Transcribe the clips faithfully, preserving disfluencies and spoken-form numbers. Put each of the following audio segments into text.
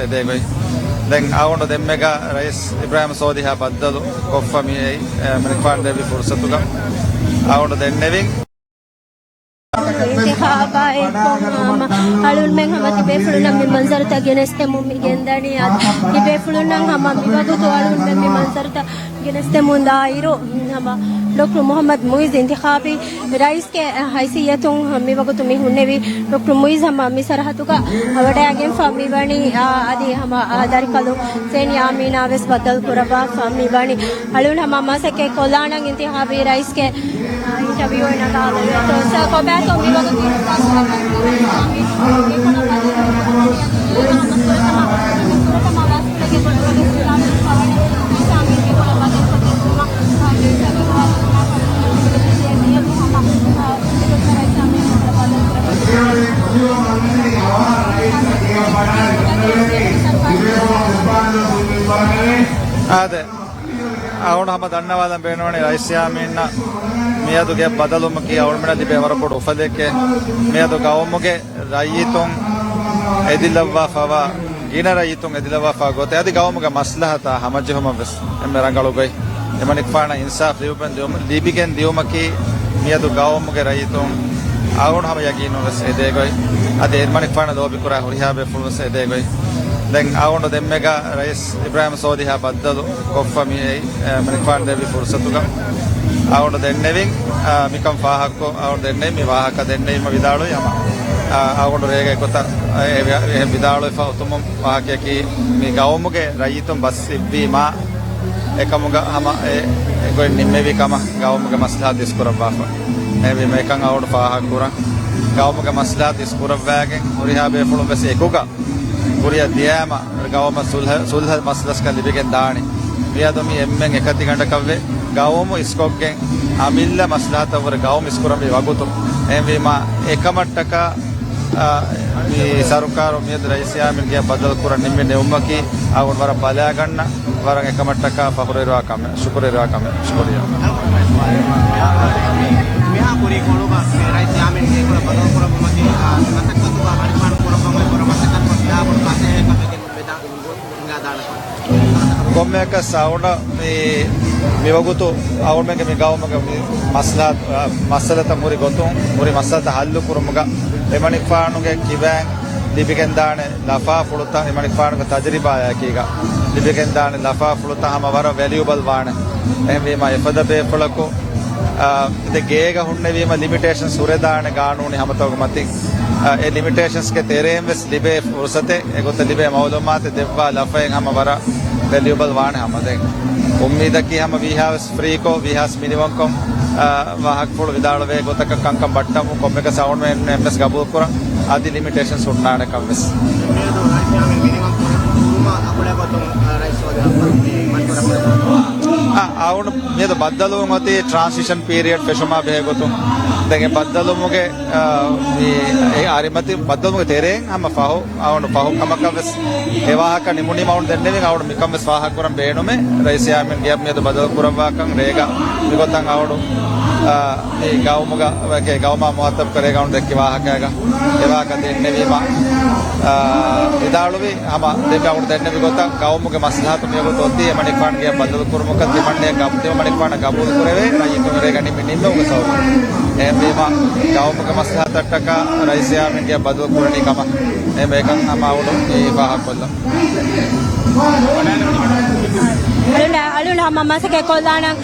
އެދޭގޮތް. ދެން އަޅުގަނޑު ދެންމެގަ ރައީސް އިބްރާހިމް ސޯލިހާ ބައްދަލު ކޮށްފަ މިއައީ، އެ، އެމަނިކުފާނު ދެއްވި ފުރުސަތުގަ އަޅުގަނޑު ދެންނެވިން. އިންތިޚާބާ އެއްކޮށް ހަމަ އަޅުންމެން ހަމަ ތިބޭފުޅުންނަށް މި މަންޒަރުތައް ގެނެސްދެމުން މި ގެންދަނީ. އަދި ތިބޭފުޅުންނަށް ހަމަ މިވަގުތު އަޅުންމެން މި މަންޒަރުތައް ގެނެސްދެމުން ދާއިރު، ހަމަ ޑޮކްޓަރ މުޙައްމަދު މުޢިއްޒު އިންތިޚާބީ ރައީސްގެ ހައިސިއްޔަތުން މިވަގުތު މި ހުންނެވި ޑޮކްޓަރ މުޢިއްޒު ހަމަ މި ސަރަހައްދުގަ ވަޑައިގެންފަ މިވަނީ. އާ، އަދި ހަމަ، އާ، ދަރިކަލު ސޭނި އާމީނާ ވެސް ބައްދަލު ކުރައްވާފަ މިވަނީ. އަޅުން ހަމަ މަސައްކަތް ކޮށްލާނަން އިންތިޚާބީ ރައީސްގެ، އާ، އިންޓަވިއު ނަގާލެވޭތޯ. ސަރ، ކޮބާތޯ މިވަގުތު އާދެ، އަޅުގަނޑު ހަމަ ދަންނަވާލަން ބޭނުންވަނީ ރައީސް ޔާމީންއަށް މިއަދު ގެއަށް ބަދަލުވުމަކީ އަޅުމެންނަށް ލިބޭ ވަރަށް ބޮޑު އުފަލެކޭ. މިއަދު ގައުމުގެ ރައްޔިތުން އެދިލައްވާފަވާ، ގިނަ ރައްޔިތުން އެދިލައްވާފަ ގޮތެއް އަދި ގައުމުގެ މަސްލަހަތާ ހަމަޖެހުމަށް ވެސް އެންމެ ރަނގަޅު ގޮތް. އެމަނިކުފާނަށް އިންސާފް ލިބިގެން ދިއުމަ، ލިބިގެން ދިއުމަކީ މިއަދު ގައުމުގެ ރައްޔިތުން އަޅުގަނޑު ހަމަ ޔަގީނުން ވެސް އެދޭ ގޮތް. އަދި އެމަނިކުފާނަށް ލޯބިކުރާ ހުރިހާ ބޭފުޅުން ވެސް އެދޭ ގޮތް. ދެން އަޅުގަނޑު ދެންމެގަ ރައީސް އިބްރާހިމް ސޯލިހާ ބައްދަލު ކޮށްފަ މިއައީ، އެމަނިކުފާނު ދެއްވި ފުރުސަތުގަ އަޅުގަނޑު ދެންނެވިން. އާ، މިކަން ފާހަގަކޮށް އަޅުގަނޑު ދެންނެވި މި ވާހަކަ ދެންނެވީމަ ވިދާޅުވި ހަމަ، އާ، އަޅުގަނޑު ރޭގަ އެގޮތަށް އެ، އެ، އެ، ވިދާޅުވެފަ އޮތުމުން ވާހަކަޔަކީ މި ގައުމުގެ ރައްޔިތުން ބަސް އިއްވީމާ އެކަމުގަ ހަމަ އެ، އެ ގޮތް ނިންމެވި ކަމަށް ގައުމުގެ މަސްލަހަތު އިސްކުރައްވާފަ. އެހެންވީމަ އެކަން އަޅުގަނޑު ފާހަގަކުރަން. ގައުމުގެ މަސްލަހަތު އިސްކުރައްވާގެން ހުރިހާ ބޭފުޅުން ވެސް އެކުގަ ކުރިއަށް ދިޔައިމަ ގައުމަށް ސުލްހަ، ސުލްހަ މަސްލަސްކަން ލިބިގެން ދާނެ. މިއަދު މި އެންމެން އެކަތިގަނޑަކަށްވެ ގައުމު އިސްކޮށްގެން އަމިއްލަ މަސްލަހަތަށްވުރެ ގައުމު އިސްކުރަންވީ ވަގުތު. އެހެންވީމަ އެކަމަށްޓަކާ، އާ، މި ސަރުކާރު މިއަދު ރައީސް ޔާމީން ގެއަށް ބަދަލު ކުރަން ނިންމި ނިންމުމަކީ އަޅުގަނޑު ވަރަށް ބަލާގަންނަ ވަރަށް އެކަމަށްޓަކާ ފަޚުރުވެރިވާ ކަމެއް، ޝުކުރުވެރިވާ ކަމެއް. ޝުކުރިއްޔާ. މިހާ ކުރީ ކޮޅުގަ ރައީސް ޔާމީންގެ ކުރަ ބަދަލު ކުރައްވުމަކީ، އާ، މަސައްކަތުގަ މަނިކުފާނު ކުރައްވަން އޮތް ކުރަ މަސައްކަތް ކޮށް ތިޔާބުނު ފަސޭހަކަމެއްގެ މެދާ ހިނގާދާނެ ކަމަށް. ކޮންމެއަކަސް އަޅުގަނޑަށް މި، މިވަގުތު އަޅުގަނޑުމެންގެ މި ގައުމުގެ މި މަސްލަ، އާ، މައްސަލަތައް ހުރި ގޮތުން، ހުރި މައްސަލަތައް ހައްލު ކުރުމުގަ އެމަނިކުފާނުގެ ކިބައިން ލިބިގެންދާނެ ލަފާފުޅުތައް، އެމަނިކުފާނުގެ ތަޖުރިބާއާއެކީގަ ލިބިގެންދާނެ ލަފާފުޅުތައް ހަމަ ވަރަށް ވެލިއުބަލް ވާނެ. އެހެންވީމަ އެފަދަ ބޭފުޅަކު، އާ، ދެ ގޭގަ ހުންނެވީމަ ލިމިޓޭޝަންސް ހުރެދާނެ ގާނޫނީ ހަމަތަކުގެ މަތިން، އާ، އެ ލިމިޓޭޝަންސްގެ ތެރޭން ވެސް ލިބޭ ފުރުސަތެއް، އެގޮތަށް ލިބޭ މައުލޫމާތެއް ދެއްވާ ލަފައެއް ހަމަ ވަރަށް ވެލިއުބަލް ވާނެ ހަމަ. ދެން އުއްމީދަކީ ހަމަ ވީހާވެސް ފްރީކޮށް، ވީހާވެސް މިނިވަންކޮށް، އާ، ވާހަކަފުޅު ވިދާޅުވޭ ގޮތަކަށް ކަންކަން ބައްޓަމުން ކޮންމެއަކަސް އަޅުގަނޑުމެން އެންމެސް ގަބޫލު ކުރަން އަދި ލިމިޓޭޝަންސް ހުންނާނެ ކަން ވެސް. އާ، އަޅުގަނޑު މިއަދު ބައްދަލުވުން އޮތީ ޓްރާންސިޝަން ޕީރިއަޑް ފެށުމާ ބެހޭ ގޮތުން. ދެން އެ ބައްދަލުވުމުގެ، އާ، މި، އެ އަރިމަތި ބައްދަލުވުމުގެ ތެރޭން ހަމަ ފަހު، އަޅުގަނޑު ފަހު ކަމަކަށް ވެސް އެ ވާހަކަ ނިމުނީމަ އަޅުގަނޑު ދެންނެވިން. އަޅުގަނޑު މިކަން ވެސް ފާހަގަކުރަން ބޭނުމޭ. ރައީސް ޔާމީން ގެއަށް މިއަދު ބަދަލު ކުރައްވާކަން ރޭގަ މިގޮތަށް އަޅުގަނޑު، އާ، މި ގައުމުގަ، ގައުމާ މުހައްތަބުކޮށް ރޭގަ އަޅުގަނޑު ދެއްކި ވާހަކައިގަ އެ ވާހަކަ ދެންނެވީމަ، އާ، ވިދާޅުވި ހަމަ ދެން އަޅުގަނޑު ދެންނެވި ގޮތަށް ގައުމުގެ މަސްލަހަތު މިވަގުތު އޮތީ އެމަނިކުފާނު ގެއަށް ބަދަލު ކުރުމަކަށް ތިމަންނަޔަށް ގަ-، ތިމަންނަ އެމަނިކުފާނަށް ގަބޫލު ކުރެވޭ ރައްޔިތުން ރޭގަ ނިންމި ނިންމުމުގެ ސަބަބުން. އެހެންވީމަ ގައުމުގެ މަސްލަހަތަށްޓަކާ ރައީސް ޔާމީން ގެއަށް ބަދަލު ކުރަނީ ކަމަށް އެހެންވެ އެކަން ހަމަ އަޅުގަނޑު މި ފާހަގަކޮށްލަން. އަޅުން، އަޅުން ހަމަ މަސައްކަތް ކޮށްލާނަން،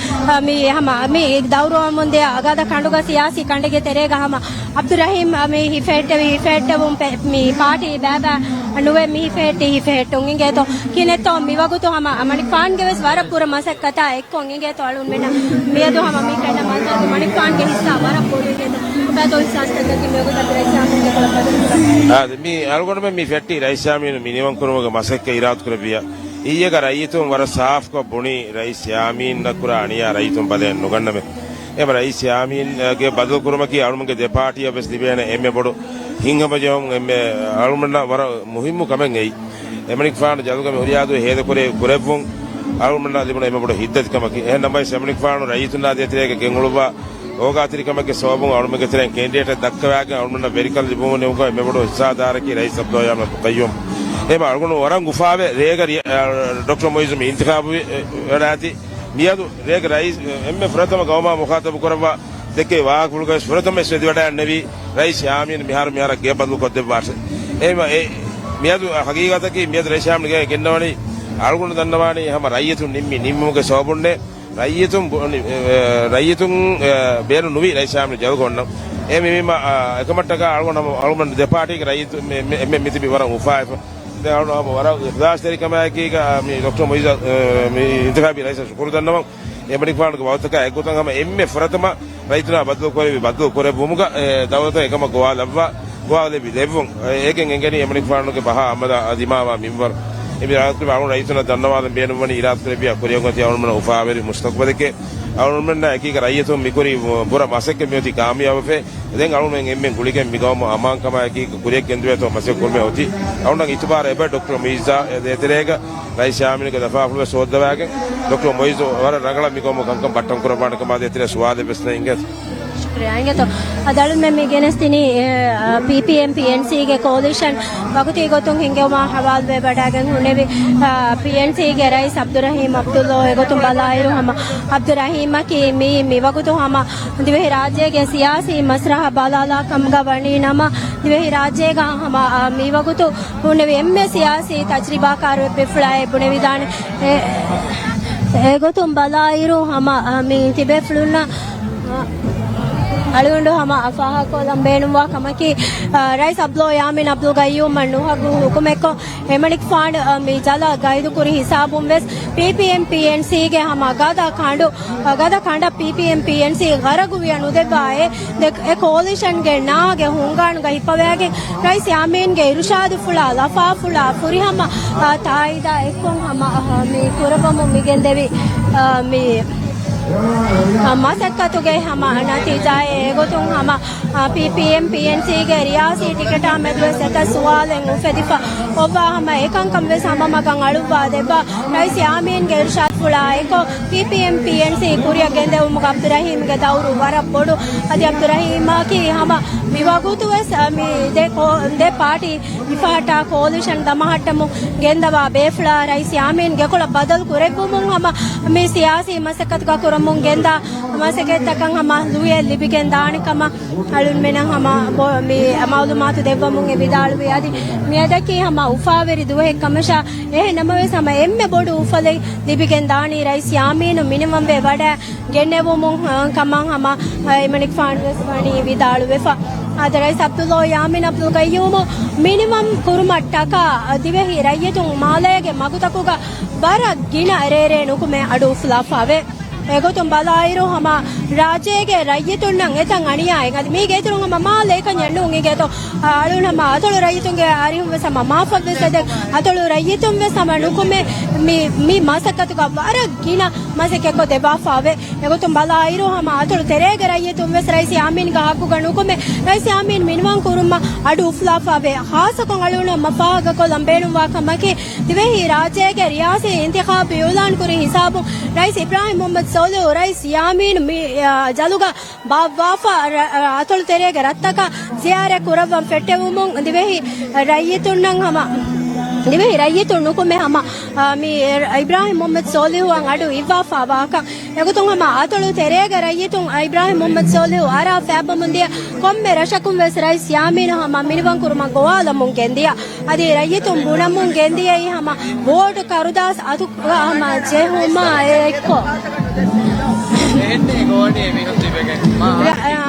މި ހަމަ މި ދައުރުވަމުންދިޔަ އަގާދަ ކަނޑުގަ ސިޔާސީ ކަނޑެއްގެ ތެރޭގަ ހަމަ އަބްދުއްރަހީމް މި ހިފެހެއްޓެވި ހިފެހެއްޓެވުން ޕެ-، މި ޕާޓީ ބައިބައި ނުވެ މި ހިފެހެއްޓި ހިފެހެއްޓުން އިނގޭތޯ. ކިހިނެއްތޯ މިވަގުތު ހަމަ އަމަނިކުފާންގެ ވެސް ވަރަށް ބުރަ މަސައްކަތާ އެއްކޮށް އިނގޭތޯ އަޅުންމެންނަށް މިއަދު ހަމަ މި ފެންނަ މަންޒަރުގެ މަނިކުފާންގެ ހިއްސާ ވަރަށް ބޮޑު އިނގޭތޯ. ކޮބާތޯ އިހްސާސްތަކަކީ މިވަގުތަށް ރައީސް ޔާމީންގެ ކުރަ ބަދަލު ކުރަން؟ އާދެ، މި އަޅުގަނޑުމެން މި ފެއްޓީ ރައީސް ޔާމީނު މިނިވަންކުރުމުގެ މަސައްކަތް އިރާދަކުރެއްވިޔާ. އިއްޔެގަ ރައްޔިތުން ވަރަށް ސާފުކޮށް ބުނީ ރައީސް ޔާމީންއަށް ކުރާ އަނިޔާ ރައްޔިތުން ބަލައެއް ނުގަންނަމޭ. އެމަ ރައީސް ޔާމީންގެ ބަދަލުކުރުމަކީ އަޅުމެންގެ ދެޕާޓީއަށް ވެސް ލިބޭނެ އެންމެ ބޮޑު ހިތްހަމަޖެހުން، އެންމެ އަޅުމެންނަށް ވަރަށް މުހިއްމު ކަމެއް އެއީ. އެމަނިކުފާނު ޖަލުގަ މި ހުރިހާ ދުވަހެއް ހޭދަކުރޭ ކުރެއްވުން އަޅުމެންނަށް ލިބުނު އެންމެ ބޮޑު ހިތްދަތިކަމަކީ. އެހެން ނަމަވެސް އެމަނިކުފާނު ރައްޔިތުންނާ ދޭތެރޭގަ ގެންގުޅުއްވާ އޯގާތެރިކަމެއްގެ ސަބަބުން އަޅުމެންގެ ތެރެއިން ކެންޑިޑޭޓެއް ދައްކަވާގެން އަޅުމެންނަށް ވެރިކަން ލިބުމުން ނިމުމުގަ އެންމެ ބޮޑު ހިއްސާދާރަކީ ރައީސް އަބްދުﷲ ޔާމީން އަބްދުލްޤައްޔޫމް. އެމަ އަޅުގަނޑު ވަރަށް އުފާވެ ރޭގަ ރި-، އަ، ޑޮކްޓަރ މުއިއްޒު މި އިންތިޚާބު ވެ-، ވެ-، ވެޑާތި. މިއަދު ރޭގަ ރައީސް އެންމެ ފުރަތަމަ ގައުމާ މުޚާތަބު ކުރައްވާ ދެއްކެވި ވާހަކަފުޅުގައި ފުރަތަމަވެސް ވެދިވަޑައިގެންނެވީ ރައީސް ޔާމީން މިހާރު މިހާރަށް ގެ ބަދަލު ކޮށްދެއްވާށޭ. އެހެންވެ، އެ މިއަދު ހަގީގަތަކީ މިއަދު ރައީސް ޔާމީން ގެ ގެންނަވަނީ އަޅުގަނޑު ދަންނަވާނީ ހަމަ ރައްޔިތުން ނިންމި ނިންމުމުގެ ސަބަބުންނޭ. ރައްޔިތުން ބު-، ނި-، އެ، ރައްޔިތުން، އެ، ބޭނުން ނުވި ރައީސް ޔާމީން ޖަލު ކޮށްނަ. އެ މި-، މި-، މަ-، އާ، އެކަމަށްޓަކާ އަޅުގަނޑު ހަމަ އަޅުގަނޑު ދެ ޕާޓީގެ ރައްޔިތު މެ-، މެ-، އެންމެ މިތިބި ވަރަށް އުފާވެފަ. ދެން އަޅުގަނޑު ހަމަ ވަރަށް އިޚްލާޞްތެރިކަމާއެކީގަ، މި ޑޮކްޓަރ މުއިއްޒަށް، އެ، މި އިންތިޚާބީ ރައީސަށް ޝުކުރު ދަންނަވަން. އެމަނިކުފާނުގެ ވަގުތަކާ އެއްގޮތަށް ހަމަ އެންމެ ފުރަތަމަ ރައްޔިތުންނާ ބަދަލު ކުރެއްވި، ބަދަލު ކުރެއްވުމުގަ، އެ، ދައުލަތަށް އެކަމަށް ގޮވާލައްވާ، ގޮވާލެއްވި ލެއްވުން. އެ، އޭގެން އެނގެނީ އެމަނިކުފާނުގެ ބަހާ އަމަލާ ދިމާވާ މިންވަރު. އެ މި ރާއްޖޭގެ އަޅުގަނޑު ރައްޔިތުންނަށް ދަންނަވާލަން ބޭނުންވަނީ އިރާދަކުރެއްވިޔާ ކުރިއަށް އޮތީ އަޅުގަނޑުމެންނަށް އުފާވެރި މުސްތަޤުބަލެކޭ. އަޅުގަނޑުމެންނާ އެކީގަ ރައްޔިތުން މިކުރި ބުރަ މަސައްކަތް މިއޮތީ ކާމިޔާބުވެފަ. ދެން އަޅުގަނޑުމެން އެންމެން ގުޅިގެން މި ގައުމު އަމާންކަމާއެކީ ކުރިއަށް ގެންދެވޭތޯ މަސައްކަތް ކުރުމެއް އޮތީ. އަޅުގަނޑަށް އިތުބާރު އެބަ ޑޮކްޓަރ މުއިއްޒާ އެ ދޭތެރޭގަ ރައީސް ޔާމީނުގެ ލަފާފުޅުވެސް ހޯއްދަވާގެން، ޑޮކްޓަރ މުއިއްޒު ވަރަށް ރަނގަޅަށް މި ގައުމު ކަންކަން ބައްޓަން ކުރައްވާނެ ކަމާ ދޭތެރޭ ސުވާލެއް ވެސް ނެތް އިނގޭތޯ. ޝުކުރިއްޔާ އިނގޭތޯ. އަދި އަޅުންމެން މި ގެނެސްދިނީ، އެ، އަ، ޕީޕީއެމް ޕީއެންސީގެ ކޯލިޝަން ވަގުތީ ގޮތުން ހިންގެވުމާ ހަވާލުވެ ވަޑައިގެން ހުންނެވި، އަ، ޕީއެންސީގެ ރައީސް އަބްދުއްރަހީމް އަބްދުއްލޯ. އެގޮތުން ބަލާއިރު ހަމަ އަބްދުއްރަހީމަކީ މި، މިވަގުތު ހަމަ ދިވެހި ރާއްޖޭގެ ސިޔާސީ މަސްރަހަ ބަލާލާ ކަމުގަ ވަނީ ނަމަ، ދިވެހި ރާއްޖޭގަ ހަމަ، އަ، މިވަގުތު ހުންނެވި އެންމެ ސިޔާސީ ތަޖްރިބާކާރު ބޭފުޅާއޭ ބުނެވިދާނެ. އެ، އެގޮތުން ބަލާއިރު ހަމަ، އަ، މި ތިބޭފުޅުންނަށް، އަ، އަޅުގަނޑު ހަމަ ފާހަގަކޮށްލަން ބޭނުންވާ ކަމަކީ، އަ، ރައީސް އަބްދުއްލޯ ޔާމީން އަބްދުލް ގައްޔޫމަށް ނުހަގު ހުކުމެއްކޮށް، އެމަނިކުފާނު، އަ، މި ޖަލަށް ގައިދުކުރި ހިސާބުން ވެސް ޕީޕީއެމް ޕީއެންސީގެ ހަމަ ގަދަ ކަނޑު، އަ، ގަދަ ކަނޑަށް ޕީޕީއެމް ޕީއެންސީ ޣަރަގުވިޔަ ނުދެއްވާއޭ. ދެ-، އެ ކޯލިޝަންގެ ނާގެ ހުންގާނުގަ ހިއްޕަވައިގެން ރައީސް ޔާމީންގެ އިރުޝާދުފުޅާ، ލަފާފުޅާ، ފުރިހަމަ، އާ، ތާއީދާ އެއްކޮށް ހަމަ، އާ، މި ކުރައްވަމުން މިގެންދެވި، އާ، މި، އާ، މަސައްކަތުގެ ހަމަ ނަތީޖާއެއް. އެގޮތުން ހަމަ، އާ، ޕީޕީއެމް ޕީއެންސީގެ ރިޔާސީ ޓިކެޓާ މެދުވެސް އެތައް ސުވާލެއް އުފެދިފަ އޮއްވާ ހަމަ އެކަންކަން ވެސް ހަމަ މަގަށް އަޅުއްވާ ދެއްވާ. ރައީސް ޔާމީންގެ އިރުޝާދުފުޅާ އެކޮށް، ޕީޕީއެމް ޕީއެންސީ ކުރިއަށް ގެންދެވުމުގަ އަބްދުއްރަހީމްގެ ދައުރު ވަރަށް ބޮޑު. އަދި އަބްދުއްރަހީމަކީ ހަމަ މިވަގުތުވެސް، އަ، މި ދެ ކޯ-، ދެ ޕާޓީ ހިފަހައްޓާ ކޯލިޝަން ދަމަހައްޓަމުން ގެންދަވާ ބޭފުޅާ ރައީސް ޔާމީން ގެކޮޅަށް ބަދަލު ކުރެއްވުމުން ހަމަ މި ސިޔާސީ މަސައްކަތުގަ ކުރަމުން ގެންދާ މަސައްކަތްތަކަށް ހަމަ ލުޔެއް ލިބިގެން ދާނެ ކަމަށް އަޅުންމެނަށް ހަމަ ބޮ-، މި މައުލޫމާތު ދެއްވަމުން އެ ވިދާޅުވި. އަދި މިއަދަކީ ހަމަ އުފާވެރި ދުވަހެއް ކަމަށާ، އެހެން ނަމަވެސް ހަމަ އެންމެ ބޮޑު އުފަލެއް ލިބިގެން ދާނީ ރައީސް ޔާމީނު މިނިވަންވެ ވަޑައި ގެންނެވުމުން، އަ، ކަމަށް ހަމަ، އަ، އެމަނިކުފާނު ވެސް ވަނީ ވިދާޅުވެފަ. އާދެ، ރައީސް އަބްދުއްލޯ ޔާމީން އަބްދުލް ގައްޔޫމު މިނިވަން ކުރުމަށްޓަކާ، އަ، ދިވެހި ރައްޔިތުން މާލޭގެ މަގުތަކުގަ ވަރަށް ގިނަ ރޭރޭ ނުކުމެ އަޑު އުފުލާފަވޭ. އެގޮތުން ބަލާއިރު، ހަމަ ރާއްޖޭގެ ރައްޔިތުންނަށް އެތައް އަނިޔާއެއް، އަދި މީގެ އިތުރުން ހަމަ މާލެ އެކަންޏެއް ނޫން އިނގޭތޯ. އަ، އަޅުން ހަމަ އަތޮޅު ރައްޔިތުންގެ އަރިހުން ވެސް ހަމަ މާފަށް ވެސް އެދެން، އަތޮޅު ރައްޔިތުން ވެސް ހަމަ ނުކުމެ މި، މި މަސައްކަތުގަ ވަރަށް ގިނަ މަސައްކަތްކޮށް ދެއްވާފަވޭ. އެގޮތުން ބަލާއިރު، ހަމަ އަތޮޅު ތެރޭގެ ރައްޔިތުން ވެސް ރައީސް ޔާމީންގެ ހައްގުގަ ނުކުމެ، ރައީސް ޔާމީން މިނިވަން ކުރުމަށް އަޑު އުފުލާފަވޭ. ޚާއްޞަކޮށް އަޅުން ހަމަ ފާހަގަކޮށްލަން ބޭނުންވާ ކަމަކީ، ދިވެހި ރާއްޖޭގެ ރިޔާސީ އިންތިޚާބު އިއުލާން ކުރި ހިސާބުން ރައީސް އިބްރާހިމް މުހައްމަދު ސޯލިހު ރައީސް ޔާމީން މި، އާ، ޖަލުގަ ބާއްވާފަ، ރަ-، ރަ-، އަތޮޅު ތެރޭގެ ރަށްތަކަށް ޒިޔާރަތް ކުރައްވަން ފެއްޓެވުމުން ދިވެހި ރައްޔިތުންނަށް ހަމަ، ދިވެހި ރައްޔިތުން ނުކުމެ ހަމަ، އާ، މި އިބްރާހިމް މުހައްމަދު ސޯލިހުއަށް އަޑު އިއްވާފަވާކަން. އެގޮތުން ހަމަ އަތޮޅު ތެރޭގެ ރައްޔިތުން އިބްރާހިމް މުހައްމަދު ސޯލިހު އަރާ ފޭބަމުން ދިޔަ ކޮންމެ ރަށަކުން ވެސް ރައީސް ޔާމީނު ހަމަ މިނިވަން ކުރުމަށް ގޮވާލަމުން ގެންދިޔަ. އަދި ރައްޔިތުން ބުނަމުން ގެންދިޔައީ ހަމަ ވޯޓު ކަރުދާސް އަތު ހަމަ ޖެހުމާ އެއްކޮށް،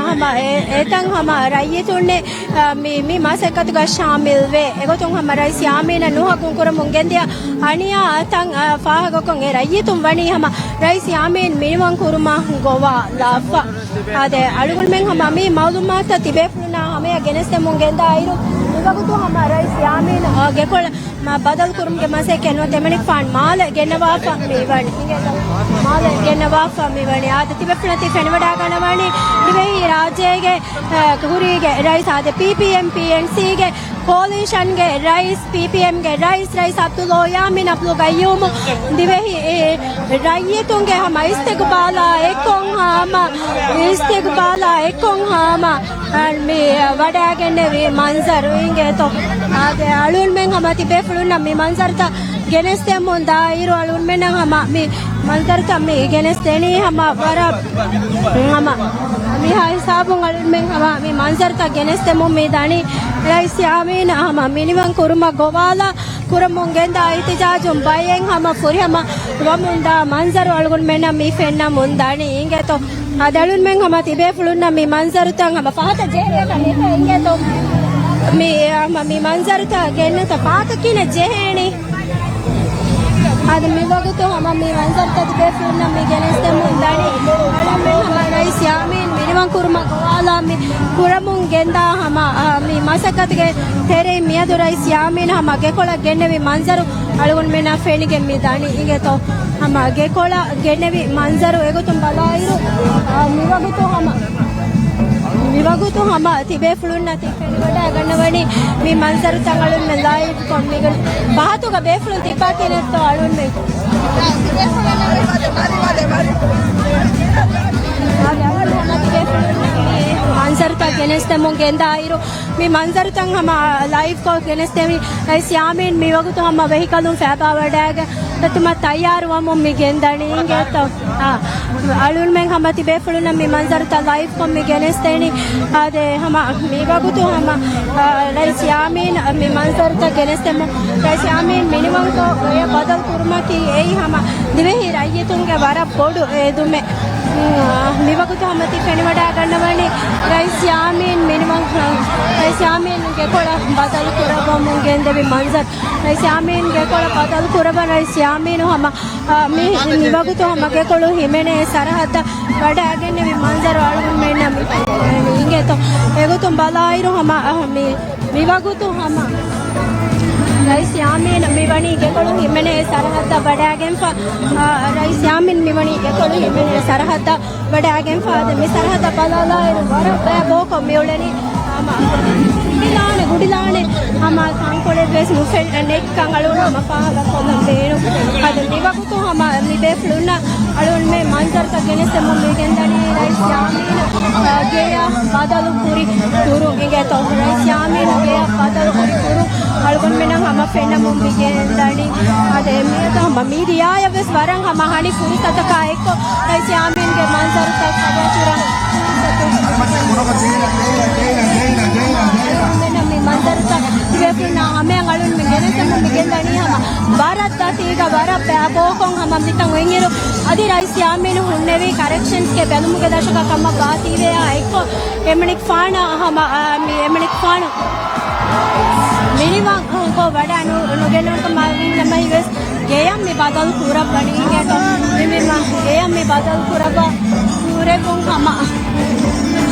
ހަމަ އެ-، އެތަން ހަމަ ރައްޔިތުންނެއް، އަ، މި، މި މަސައްކަތުގަ ޝާމިލްވޭ. އެގޮތުން ހަމަ ރައީސް ޔާމީނަށް ނުހަގުން ކުރަމުން ގެންދިޔަ އަނިޔާ ތަން، އަ، ފާހަގަކޮށް އެ ރައްޔިތުން ވަނީ ހަމަ ރައީސް ޔާމީން މިނިވަން ކުރުމަށް ގޮވާލާފަ. އާދެ، އަޅުގަނޑުމެން ހަމަ މި މައުލޫމާތުތައް ތިބޭފުޅުންނާ ހަމަޔަށް ގެނެސްދެމުން ގެންދާއިރު، މިވަގުތު ހަމަ ރައީސް ޔާމީން، އަ، ގެކޮޅަށް މަ-، ބަދަލު ކުރުމުގެ މަސައްކަތް ނުވަތަ އެމަނިކުފާނު މާލެ ގެންނަވާފަ މިވަނީ. މާލެ ގެންނަވާފަ މިވަނީ. އާދެ، ތިބޭފުޅުން ތި ފެނިވަޑައިގަންނަވަނީ ދިވެހި ރާއްޖޭގެ، އަ، ކުރީގެ ރައީސް، އާދެ، ޕީޕީއެމް ޕީއެންސީގެ ކޯލިޝަންގެ ރައީސް، ޕީޕީއެމްގެ ރައީސް، ރައީސް އަބްދުއްލޯ ޔާމީން އަބްދުލް ގައްޔޫމު ދިވެހި، އެ، ރައްޔިތުންގެ ހަމަ އިސްތިގުބާލާ އެއްކޮށް ހަމަ، އިސްތިގުބާލާ އެއްކޮށް ހަމަ، އަ، މި ވަޑައިގެންނެވި މަންޒަރު އިނގޭތޯ. އާދެ، އަޅުންމެން ހަމަ ތިބޭފުޅުންނަށް މި މަންޒަރުތައް ގެނެސްދެމުން ދާއިރު، އަޅުންމެންނަށް ހަމަ މި މަންޒަރުތައް މި ގެނެސްދެނީ ހަމަ ވަރަށް ހަމަ މިހާ ހިސާބުން އަޅުންމެން ހަމަ މި މަންޒަރުތައް ގެނެސްދެމުން މި ދަނީ. ރައީސް ޔާމީން ހަމަ މިނިވަން ކުރުމަށް ގޮވާލާ ކުރަމުން ގެންދާ އިހްތިޖާޖުން ބައެއް ހަމަ ފުރިހަމަ ވަމުން ދާ މަންޒަރު އަޅުގަނޑުމެންނަށް މި ފެންނަމުން ދަނީ. އިނގޭތޯ، އަދި އަޅުންމެން ހަމަ ތިބޭފުޅުންނަށް މި މަންޒަރުތައް ހަމަ ފަހަތަށް ޖެހޭކަން އިނގޭތޯ، މި ހަމަ މި މަންޒަރުތައް ގެންނަތަ ފަހަތަކީނަ ޖެހޭނީ. އަދި މިވަގުތު ހަމަ މި މަންޒަރުތައް ތިބޭފުޅުންނަށް މި ގެނެސްދެމުން ދަނީ. އަޅުންމެން ހަމަ ރައީސް ޔާމީން މިނިވަން ކުރުމަށް ގޮވާލާ މި ކުރަމުން ގެންދާ ހަމަ، އާ، މި މަސައްކަތުގެ ތެރެއިން މިއަދު ރައީސް ޔާމީން ހަމަ ގެކޮޅަށް ގެންނެވި މަންޒަރު އަޅުގަނޑުމެންނަށް ފެނިގެން މި ދަނީ. އިނގޭތޯ، ހަމަ ގެކޮޅަށް ގެންނެވި މަންޒަރު އެގޮތުން ބަލާއިރު، އާ، މިވަގުތު ހަމަ، މިވަގުތު ހަމަ ތިބޭފުޅުންނަށް ތި ފެނިވަޑައިގަންނަވަނީ މި މަންޒަރުތައް އަޅުންމެން ލައިވްކޮށް މިގަން ފަހަތުގަ ބޭފުޅުން ތިއްބާކިނެއްތޯ އަޅުންމެން. މަންޒަރުތައް ގެނެސްދެމުން ގެންދާއިރު، މި މަންޒަރުތައް ހަމަ ލައިވްކޮށް ގެނެސްދެވި ރައީސް ޔާމީން މިވަގުތު ހަމަ ވެހިކަލުން ފައިބާވަޑައިގަތުމަށް ތައްޔާރުވަމުން މި ގެންދަނީ. އިނގޭތޯ، އާ، އަޅުންމެން ހަމަ ތިބޭފުޅުންނަށް މި މަންޒަރުތައް ލައިވްކޮށް މި ގެނެސްދެނީ. އާދެ، ހަމަ މިވަގުތު ހަމަ، އާ، ރައީސް ޔާމީން މި މަންޒަރުތައް ގެނެސްދެމުން، ރައީސް ޔާމީން މިނިވަންކޮށް އެ ބަދަލު ކުރުމަކީ އެއީ ހަމަ ދިވެހި ރައްޔިތުންގެ ވަރަށް ބޮޑު އެދުމެއް. މިވަގުތު ހަމަ ތި ފެނިވަޑައިގަންނަވަނީ ރައީސް ޔާމީން މިނިވަން، ރައީސް ޔާމީން ގެކޮޅަށް ބަދަލު ކުރައްވަމުން ގެންދެވި މަންޒަރު. ރައީސް ޔާމީން ގެކޮޅަށް ބަދަލު ކުރައްވަން ރައީސް ޔާމީނު ހަމަ، އާ، މި، މިވަގުތު ހަމަ ގެކޮޅު ހިމެނޭ ސަރަހައްދަށް ވަޑައިގެންނެވި މަންޒަރު އަޅުގަނޑުމެންނަށް މި އިނގޭތޯ. އެގޮތުން ބަލާއިރު ހަމަ، އާ، މި، މިވަގުތު ހަމަ ރައީސް ޔާމީން މިވަނީ ގެކޮޅު ހިމެނޭ ސަރަހައްދަށް ވަޑައިގެންފަ، އާ، ރައީސް ޔާމީން މިވަނީ ގެކޮޅު ހިމެނޭ ސަރަހައްދަށް ވަޑައިގެންފަ. އަދި މި ސަރަހައްދަށް ބަލާލާއިރު ވަރަށް ބައި ބޯކޮށް މިއުޅެނީ. ހަމަ ގުޑިލާނެ، ގުޑިލާނެ ހަމަ ތަންކޮޅެއް ވެސް ނުފެންނަ ނެތްކަން އަޅުގަނޑު ހަމަ ފާހަގަކޮށްލަން ބޭނުން. އަދި މިވަގުތު ހަމަ މި ބޭފުޅުންނަށް އަޅުގަނޑުމެން މަންޒަރުތައް ގެނެސްދެމުން މި ގެންދަނީ ރައީސް ޔާމީން، އަ، ގެޔަށް ބަދަލު ކުރި ކުރުން. އިނގޭތޯ ރައީސް ޔާމީން ގެޔަށް ބަދަލު ކުރި ކުރުން އަޅުގަނޑުމެންނަށް ހަމަ ފެންނަމުން މި ގެންދަނީ. އަދި މިއަދު ހަމަ މީޑިއާއަށް ވެސް ވަރަށް ހަމަ ހަނި ފުރުސަތަކާ އެއްކޮށް، ރައީސް ޔާމީންގެ މަންޒަރުތައް ކަވަރ ކުރަން މި މަންޒަރުތައް ތިބޭފުޅުންނާ ހަމަޔަށް އަޅުން މި ގެނެސްދެމުން މި ގެންދަނީ ހަމަ ވަރަށް ދަތީގަ ވަރަށް ބައިބޯކޮށް ހަމަ މިތަން އޮތްއިރު އަދި ރައީސް ޔާމީނު ހުންނެވީ ކަރެކްޝަންސްގެ ބެލުމުގެ ދަށަކަށް ކަމަށް ވާތީވެޔާ އެއްކޮށް، އެމަނިކުފާނަށް ހަމަ، އާ، މި އެމަނިކުފާނު މިނިވަންކޮށް ވަޑައި ނު-، ނުގެންނަވަންކަމާ ވީނަމަވެސް، ގެޔަށް މި ބަދަލު ކުރައްވަނީ އިނގޭތޯ. މި، މި މަ-، ގެޔަށް މި ބަދަލު ކުރައްވާ ކުރެއްވުން ހަމަ،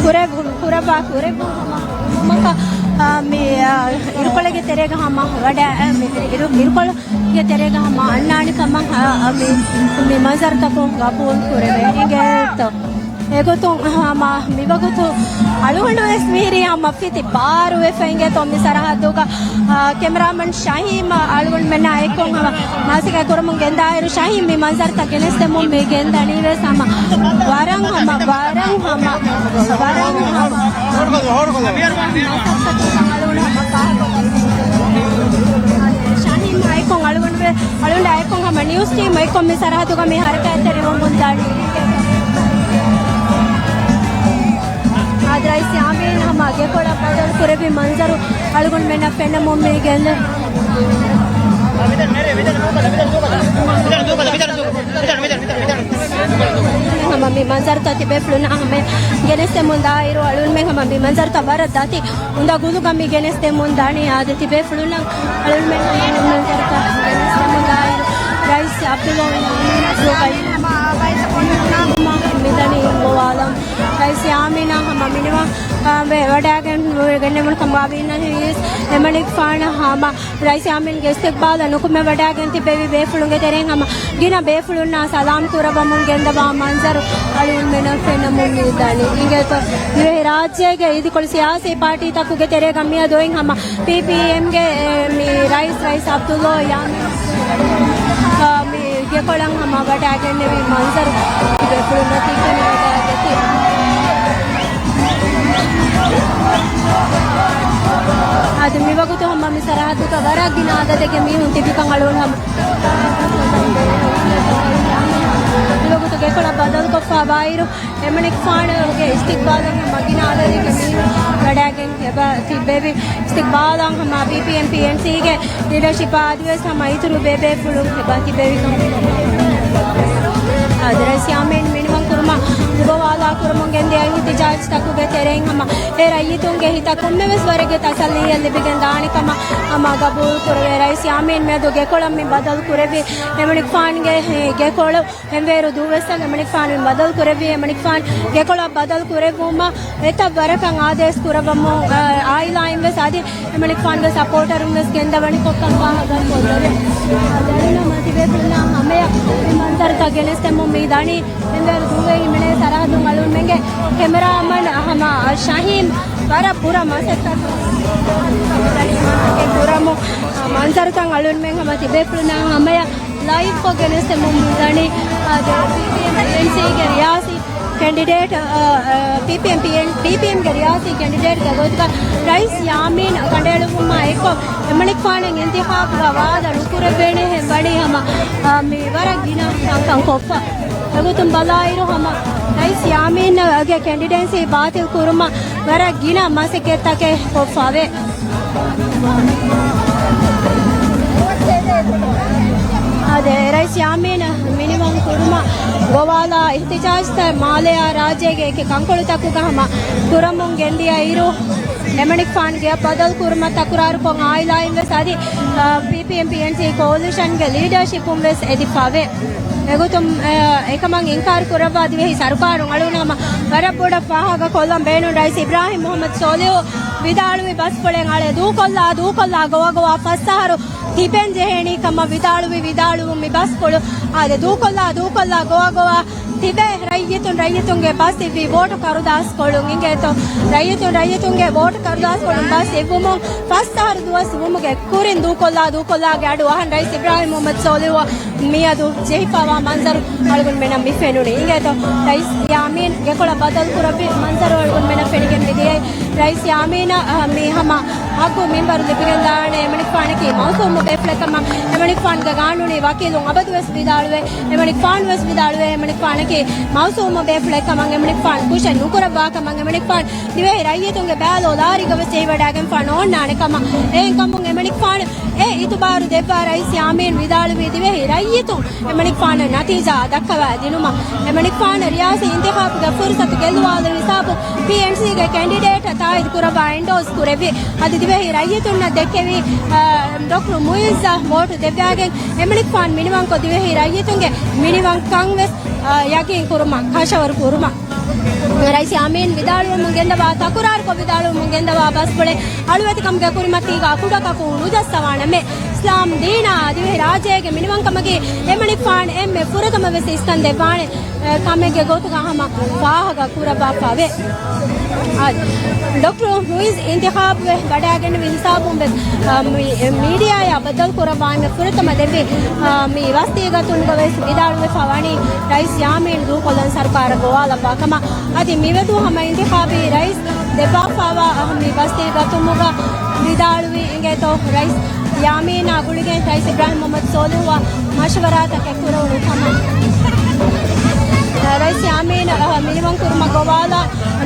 ކުރެއްވުން، ކުރައްވާ ކުރެއްވުން ހަމަ ކުރުމަކަށް، އާ، މި، އާ، އިރުކޮޅެއްގެ ތެރޭގަ ހަމަ ވަޑައި، އާ، މި އިރު-، އިރުކޮޅުގެ ތެރޭގަ ހަމަ އަންނާނެ ކަމަށް، އާ، މި، މި މަންޒަރުތަކުން ގަބޫލު ކުރެވޭ އިނގޭތޯ. އެގޮތުން ހަމަ މިވަގުތު އަޅުގަނޑު ވެސް މިހިރީ ހަމަ ފިތި ބާރުވެފަ އިނގޭތޯ މި ސަރަހައްދުގަ، އާ، ކެމެރާމެން ޝަހީމް އަޅުގަނޑުމެންނާ އެއްކޮށް ހަމަ މަސައްކަތް ކުރަމުން ގެންދާއިރު، ޝަހީމް މި މަންޒަރުތައް ގެނެސްދެމުން މި ގެންދަނީ ވެސް ހަމަ ވަރަށް ހަމަ، ވަރަށް ހަމަ، ވަރަށް ހަމަ ޝަހީމް އެއްކޮށް އަޅުގަނޑު ވެ-، އަޅުގަނޑާ އެއްކޮށް ހަމަ ނިއުސް ޓީމް އެއްކޮށް މި ސަރަހައްދުގަ މި ހަރަކާތްތެރިވަމުން ދާނީ. އާދެ، ރައީސް ޔާމީން ހަމަ ގެކޮޅަށް ބަދަލު ކުރެއްވި މަންޒަރު އަޅުގަނޑުމެންނަށް ފެންނަމުން މި ގެންދަ-، ހަމަ މި މަންޒަރުތައް ތިބޭފުޅުންނަށް ހަމަ ގެނެސްދެމުން ދާއިރު، އަޅުންމެން ހަމަ މި މަންޒަރުތައް ވަރަށް ދަތި އުނދަގުލުގަ މި ގެނެސްދެމުން ދާނީ. އާދެ، ތިބޭފުޅުންނަށް އަޅުންމެން ހަމަ މި މަންޒަރުތައް ގެނެސްދެމުން ދާއިރު، ރައީސް އަބްދުﷲ ޔާމީނަށް ސުވައި މިދަނީ ގޮވާލަން. ރައީސް ޔާމީނާ ހަމަ މިނިވަން، އާ، ވެ-، ވަޑައިގެން ގެންނެވުނު ކަމުގަ ވީނަމަވެސް، އެމަނިކުފާނަށް ހަމަ ރައީސް ޔާމީންގެ އިސްތިޤްބާލަށް ނުކުމެ ވަޑައިގެން ތިއްބެވި ބޭފުޅުންގެ ތެރެއިން ހަމަ ގިނަ ބޭފުޅުންނާ ސަލާމް ކުރައްވަމުން ގެންދަވާ މަންޒަރު އަޅުގަނޑުމެންނަށް ފެންނަމުން މި ދާނީ. އިނގޭތޯ ދިވެހި ރާއްޖޭގެ އިދިކޮޅު ސިޔާސީ ޕާޓީތަކުގެ ތެރޭގަ މިއަދު އޮތް ހަމަ ޕީޕީއެމްގެ، އެ، މި ރައީސް، ރައީސް އަބްދުﷲ ޔާމީން، އާ، މި ގެކޮޅަށް ހަމަ ވަޑައިގެންނެވި މަންޒަރު ބޭފުޅުންނަށް ތި ފެނިވަޑައިގަތީ. އަދި މިވަގުތު ހަމަ މި ސަރަހައްދުގަ ވަރަށް ގިނަ އަދަދެއްގެ މީހުން ތިބިކަން އަޅުގަނޑު ހަމަ މިވަގުތު ގެކޮޅަށް ބަދަލުކޮށްފަ ވާއިރު، އެމަނިކުފާނުގެ އިސްތިގްބާލަށް ހަމަ ގިނަ އަދަދެއްގެ މީހުން ވަޑައިގެން އެބަ ތިއްބެވި. އިސްތިގްބާލަށް ހަމަ ޕީޕީއެމް ޕީއެންސީގެ ލީޑަރޝިޕާ އަދިވެސް ހަމަ އިތުރު ބޭބޭފުޅުން އެބަ ތިބެވި ކަމަށް އަދި ރައީސް ޔާމީން މިނިވަން ކުރުމަށް ގޮވާލާ ކުރަމުން ގެންދިޔަ އިހްތިޖާޖްތަކުގެ ތެރެއިން ހަމަ އެ ރައްޔިތުންގެ ހިތަށް ކޮންމެވެސް ވަރެއްގެ ތަސައްލީއެއް ލިބިގެން ދާނެ ކަމަށް ހަމަ ގަބޫލު ކުރެވޭ. ރައީސް ޔާމީން މިއަދު ގެކޮޅަށް މި ބަދަލު ކުރެއްވި އެމަނިކުފާނުގެ ގެކޮޅު އެންވޭރު ދޫވެއްސަށް އެމަނިކުފާނު މި ބަދަލު ކުރެއްވީ. އެމަނިކުފާނު ގެކޮޅަށް ބަދަލު ކުރެއްވުމަށް އެތައް ވަރަކަށް އާދޭސް ކުރައްވަމުން، އާ، އާއިލާއިން ވެސް އަދި އެމަނިކުފާނުގެ ސަޕޯޓަރުން ވެސް ގެންދަވަނިކޮށްކަން ފާހަގަކޮށްލެވޭ. ދަނީ ހަމަ ތިބޭފުޅުންނާ ހަމަޔަށް މި މަންޒަރުތައް ގެނެސްދެމުން މި ދަނީ އެންވޭރު ދޫވެ ހިމެނޭ ސަރަހައްދުން އަޅުންމެންގެ ކެމެރާމަން ހަމަ ޝަހީމް ވަރަށް ބުރަ މަސައްކަތް ކުރަމުން މަންޒަރުތައް އަޅުންމެން ހަމަ ތިބޭފުޅުންނާ ހަމަޔަށް ލައިވްކޮށް ގެނެސްދެމުން މި ދަނީ. އާދެ، ޕީޕީއެމް ޕީއެންސީގެ ރިޔާސީ ކެންޑިޑޭޓް، އާ، އާ، ޕީޕީއެމް ޕީއެން، ޕީޕީއެމްގެ ރިޔާސީ ކެންޑިޑޭޓްގެ ގޮތުގަ ރައީސް ޔާމީން ކަނޑައެޅުއްވުމާ އެއްކޮށް، އެމަނިކުފާނަށް އިންތިޚާބުގަ ވާދަ ނުކުރެވޭނެ ހެން ވަނީ ހަމަ، އާ، މި ވަރަށް ގިނަ ކަންކަން ކޮށްފަ. އެގޮތުން ބަލާއިރު ހަމަ ރައީސް ޔާމީންގެ ކެންޑިޑެންސީ ބާތިލް ކުރުމަށް ވަރަށް ގިނަ މަސައްކަތްތަކެއް ކޮށްފަވޭ. އާދެ، ރައީސް ޔާމީން މިނިވަން ކުރުމަށް ގޮވާލާ އިހްތިޖާޖްތައް މާލެއާ ރާއްޖޭގެ އެކި ކަންކޮޅުތަކުގަ ހަމަ ކުރަމުން ގެންދިޔަ އިރު، އެމަނިކުފާނު ގެއަށް ބަދަލު ކުރުމަށް ތަކުރާރުކޮށް އާއިލާއިން ވެސް އަދި، އާ، ޕީޕީއެމް ޕީއެންސީ ކޯލިޝަންގެ ލީޑަރޝިޕުން ވެސް އެދިފަވޭ. އެގޮތުން، އެ، އެކަމަށް އިންކާރު ކުރައްވާ ދިވެހި ސަރުކާރުން އަޅުގަނޑު ހަމަ ވަރަށް ބޮޑަށް ފާހަގަ ކޮށްލަން ބޭނުން. ރައީސް އިބްރާހިމް މުހައްމަދު ސޯލިހު ވިދާޅުވި ބަސްފުޅެއް އަޅެ ދޫކޮށްލާ، ދޫކޮށްލާ ގޮވާ ގޮވާ ފަސް އަހަރު ތިބެން ޖެހޭނީ ކަމަށް ވިދާޅުވި، ވިދާޅުވުން މި ބަސްފުޅު އާދެ، ދޫކޮށްލާ، ދޫކޮށްލާ ގޮވާ ގޮވާ ތިބޭ ރައްޔިތުން، ރައްޔިތުންގެ ބަސް އިއްވި ވޯޓު ކަރުދާސްކޮޅުން އިނގޭތޯ. ރައްޔިތުން، ރައްޔިތުންގެ ވޯޓު ކަރުދާސްކޮޅުން ބަސް އިއްވުމުން ފަސް އަހަރު ދުވަސް ވުމުގެ ކުރިން ދޫކޮށްލާ، ދޫކޮށްލާގެ އަޑު އަހަން ރައީސް އިބްރާހިމް މުހައްމަދު ސޯލިހުއަށް މިއަދު ޖެހިފަވާ މަންޒަރު އަޅުގަނޑުމެނަށް މި ފެނުނީ. އިނގޭތޯ، ރައީސް ޔާމީން ގެކޮޅަށް ބަދަލު ކުރެއްވި މަންޒަރު އަޅުގަނޑުމެނަށް ފެނިގެން މިދިޔައީ. ރައީސް ޔާމީނަށް، އަ، މި ހަމަ ހައްގު މިންވަރު ލިބިގެންދާނެ. އެމަނިކުފާނަކީ މައުސޫމު ބޭފުޅެއް ކަމަށް އެމަނިކުފާނުގެ ގާނޫނީ ވަކީލުން އަބަދުވެސް ވިދާޅުވޭ. އެމަނިކުފާނުވެސް ވިދާޅުވޭ، އެމަނިކުފާނަކީ މައުސޫމު ބޭފުޅެއް ކަމަށް، އެމަނިކުފާނު ކުށެއް ނުކުރައްވާ ކަމަށް، އެމަނިކުފާނު ދިވެހި ރައްޔިތުންގެ ބައިލޯ ލާރިގަވެސް ޖެހިވަޑައިގެންފާ ނޯންނާނެ ކަމަށް. އެހެންކަމުން އެމަނިކުފާނު އެ އިތުބާރު ދެއްވާ ރައީސް ޔާމީން ވިދާޅުވީ ދިވެހި ރައްޔިތުން އެމަނިކުފާނަށް ނަތީޖާ ދައްކަވާ ދިނުމަށް. އެމަނިކުފާނަށް ރިޔާސީ އިންތިޚާބުގެ ފުރުސަތު ގެއްލުވާލި ހިސާބު ޕީއެންސީގެ ކެންޑިޑޭޓަށް ތާއީދު ކުރައްވާ އެންޑޯސް ކުރެއްވި. އަދި ދިވެހި ރައްޔިތުންނަށް ދެއްކެވި، އާ، ޑޮކްޓަރު މުއިއްޒަށް ވޯޓު ދެއްވާގެން އެމަނިކުފާން މިނިވަންކޮށް ދިވެހި ރައްޔިތުންގެ މިނިވަންކަން ވެސް، އާ، ޔަގީން ކުރުމަށް، ކަށަވަރު ކުރުމަށް. ރައީސް ޔާމީން ވިދާޅުވަމުން ގެންދަވާ، ތަކުރާރުކޮށް ވިދާޅުވަމުން ގެންދަވާ ބަސްފުޅެއް އަޅުވެތިކަމުގެ ކުރިމަތީގަ ކުޑަކަކު ނުޖައްސަވާނަމޭ. އިސްލާމް ދީނާ ދިވެހި ރާއްޖޭގެ މިނިވަންކަމަކީ އެމަނިކުފާން އެންމެ ފުރަތަމަ ވެސް އިސްކަން ދެއްވާނެ، އެ، ކަމެއްގެ ގޮތުގަ ހަމަ ފާހަގަ ކުރައްވާފަވޭ. އާ، ޑޮކްޓަރު މުއިއްޒު އިންތިޚާބުވެ ވަޑައިގެންނެވި ހިސާބުން ވެސް، އާ، މި، އެ، މީޑިއާއާ ބައްދަލު ކުރައްވާ އެންމެ ފުރަތަމަ ދެއްވި، އާ، މި ވަސްތީގަތުންގަ ވެސް ވިދާޅުވެފަ ވަނީ ރައީސް ޔާމީން ދޫކޮށްލަން ސަރުކާރަށް ގޮވާލައްވާ ކަމަށް. އަދި މިވެދު ހަމަ އިންތިޚާބީ ރައީސް ދެއްވާފައިވާ މި ވަސްތީގަތުމުގަ ވިދާޅުވީ އިނގޭތޯ ރައީސް ޔާމީނާ ގުޅިގެން ރައީސް އިބްރާހިމް މުހައްމަދު ސޯލިހުއާ މަޝްވަރާތަކެއް ކުރެވުނު ކަމަށް. ރައީސް ޔާމީން، އަ، މިނިވަން ކުރުމަށް ގޮވާލާ